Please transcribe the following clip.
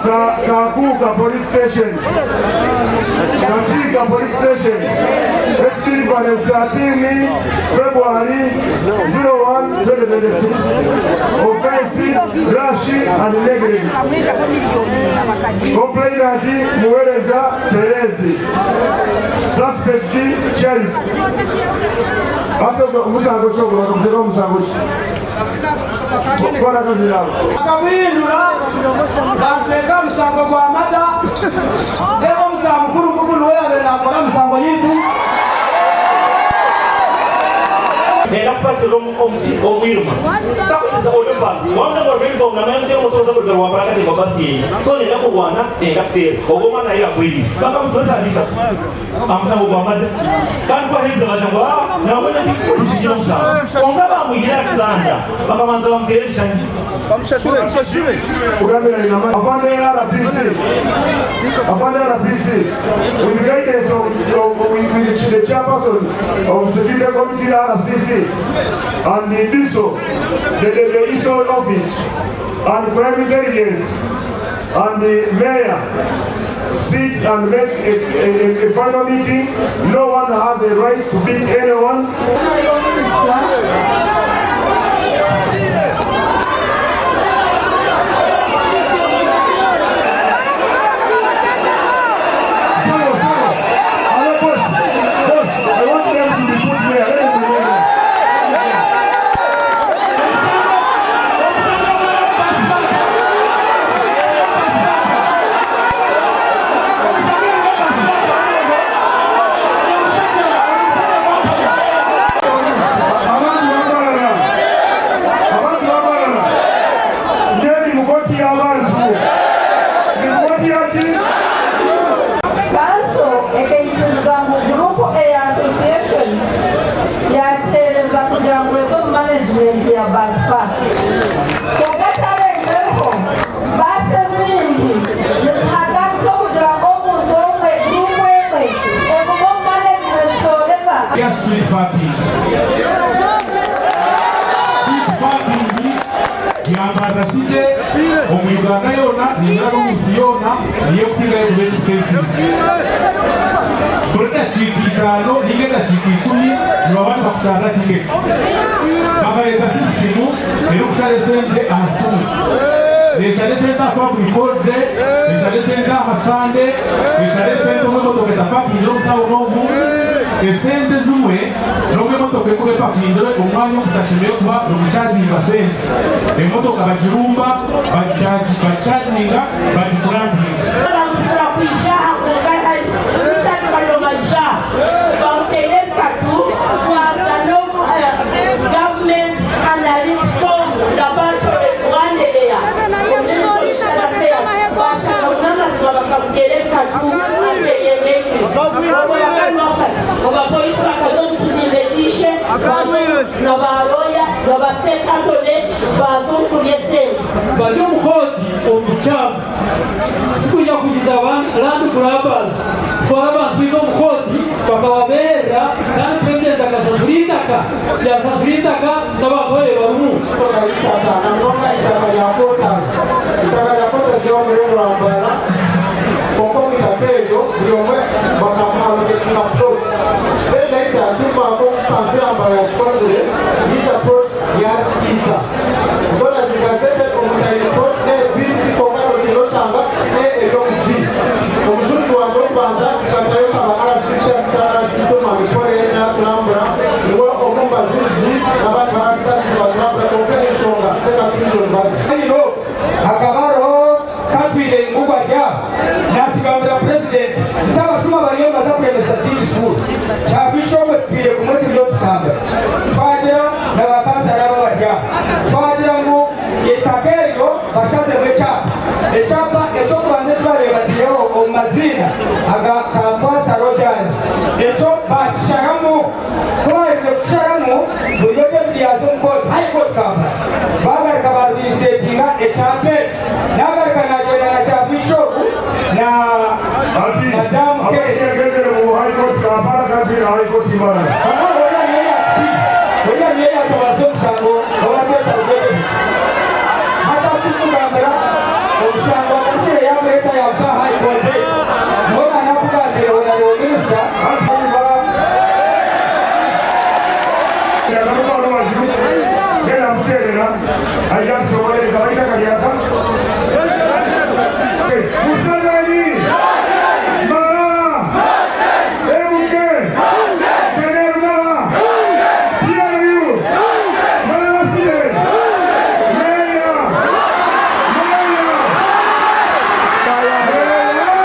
Kakuuka Police Station, Kakiika Police Station, SB Rivale 13 February 01, 2026. Offence, Rash and Neglect. Complainant, Muwereza Perezi. Suspect, Charles. Ate omusango ki ogwo bakaguteekaho omusango ki? Bakamuhindura bantweka aha musango gwa mada, reero omusaho mukuru Mufu niwe yaabaire naakora aha misango yaitu. Nenda kupakirira omuti omwirima takukiza ori omu wamanya ngu wajwara uniform namanya ngu teri moto oza kuruga rwampara akatemba basi eye so nenda kurwana nenda kuteera ogwo omwana ahi agwire bakamusiba esaaha ishatu aha musango gwa mada kandi ku aherize bagira ngu aa nangwa na polisi tiine omushango kwonka bamwihire aha kitanda bakabanza bamuteera ebishani. Afande RPC Afande RPC with guidance of, of with, with the chairperson of Security Committee RCC and the DISO, the, the, the DISO office and crime intelligence and the mayor sit and make a, a, a final meeting. No one has a right to beat anyone. Solo, solo. Hello, boss. Boss, I want them to be put there. Let them be there. Abantu babalala. Abantu babalala. Ngeri mu kooti y'abantu. Ni mu kooti yaki? Kanso ekaikiriza ngu guruupu eya association yakiheereza kugira ngu eze omu management ya bus park. Kwonka ekyarengireho, baasi ezindi nizihakanisa okugira ngu omuntu omwe, guruupu emwe egume omu management forever. Ya street parking. Street parking ya Mbarara City omu Uganda yoona ningira n'omu nsi yoona niyo ekusingayo kuba expensive. Buri dakiika itaano ninga edakiika ikumi nibaba nibakusharira ticket. Bakareeta system erikushara esente aha simu. Neshara esente aha public holiday, eshara esente aha Sunday, eshara esente obu emotoka etapakingire omu town omu. Esente ezimwe n'obu emotoka erikuba epakingire omu mwanya ogutashemereire kuba niguchaginga sente, emotoka bagirumba, bagichaginga, bagikurantinga. Bamusibira kwija aha kwonka Richard Karyobanja bamuteire ebikatu twaza n'omu Government Analytical Laboratories Wandegeya omu Ministry of External Affairs bashanga ngu n'amazima bakamuteera ebikatu ateyemereire. Obwo yakarwafati abapoliisi bakaza omu kizimbe ky'ishe baaza na ba lawyer na ba state attorney baaza omu kurya esente. Bari omu kooti omu bukyamu. Tikwija kwikiriza ba land grabbers kutwara abantu baitu omu kooti bakababeerera kandi purezidenti akashashura eitaka, yashashura eitaka n'abantu babaire barimu. Eitaka na munonga eitaka rya quarters. Eitaka rya quarters ryaba omuri Rwambara kwonka omu itaka eryo buri omwe bakamuha allocatinga plots then later tumanya oku kanso ya Mbarara yakikozire yaija plots yaziita zoona ziri gazetted omuntu aine plot A, B, C kwonka nogyenda oshanga A eri omu B. Omujulizi wangye w'okubanza nkatayo nkaba RCC assistant RCC Omwami Paul yaija yaturambura niwe omwe omu bajurizi n'abandi ba RCC baturambura kwonka enshonga teka twije orubazo. Hano hakaba hariho Katwine Ingugu ari aha nakigambira Purezidenti nti abashuma bariyo nibaza kuremesa Seed School. Kyagwisha obwe tutwire kumwe turiyo nitutambura. Twagira na ba kansara aba abari aha. Twagira ngu eitaka eryo bashazemu ekyapa. Ekyapa eky'okubanza eki baabaire bataireho omu maziina aga Kankwasa Rogers ekyo baakisharamu. Ku baaherize kukisharamu, buri omwe yaaza omu kooti, High Court Kampala. Baagaruka baarwinsetinga ekyapa eki. Naagaruka naagyenda na Kyagwisha ogu na Ati Madam Kate. abakyegezere mu High Court Kampala kandi na High Court Mbarara. Aha hoona niyo yaakitiine. Hoona niyo yaatabaarize omushango obu arikweta Rugwegeza. Hati ahu turikugambira, omushango agarukire yaaba. kututeerera aija atushobore.